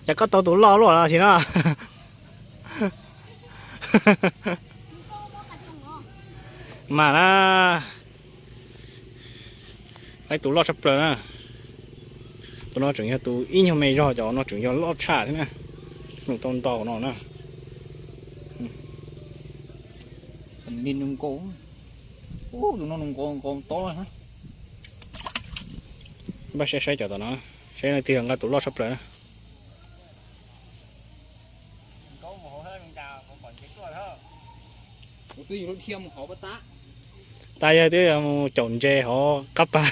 Cas koj tau tus loj luaj los sis no? Mas na, ib tus loj tshaj plaws na. Tus no tseem yog tus ib nyuag me zog, cov no tseem yog loj tshaj thiab na. Nws tau nto no na. Tus no nkaus tob. Npaj saib saib cov tom no, saib leej twg yog nqa tus loj tshaj plaws na. Tas yog twb mus caum ntses hauv qab pas.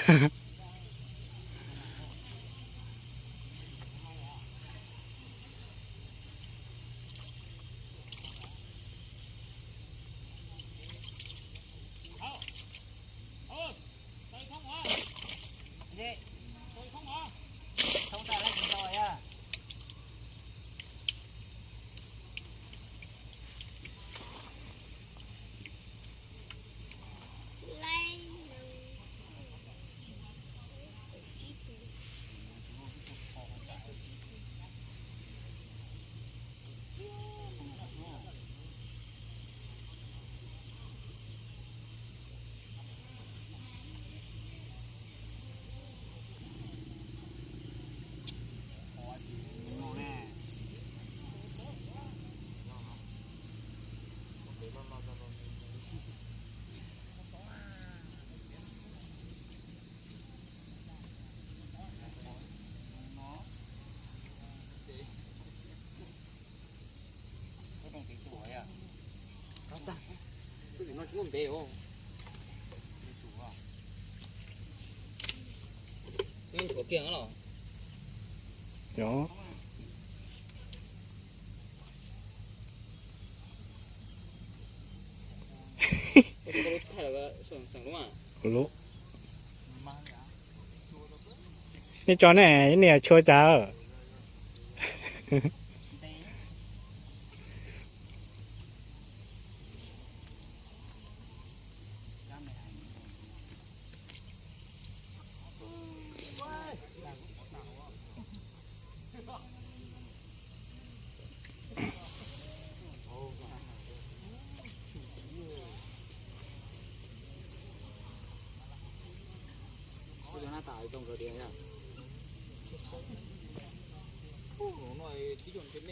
Nej tso ne, nej tshua cas.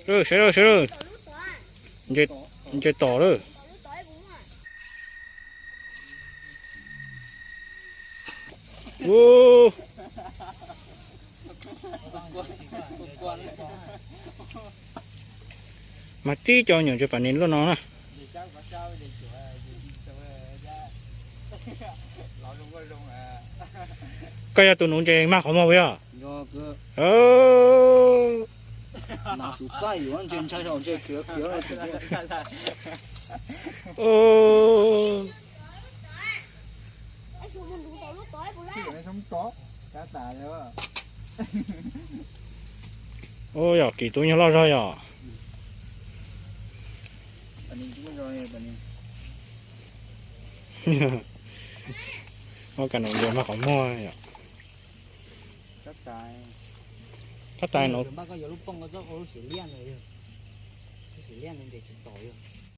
Sawv daws, sawv daws, nce tom lawm. Mas tib co nyuam ntses pas nis luaj no na. Koj yog tus nuv ntses mag qhov muag puas yog? Ua yog kis tus nyuag loj zog yog. Ua cas nuv ntses mag qhov muag yom. Tab tais nuv.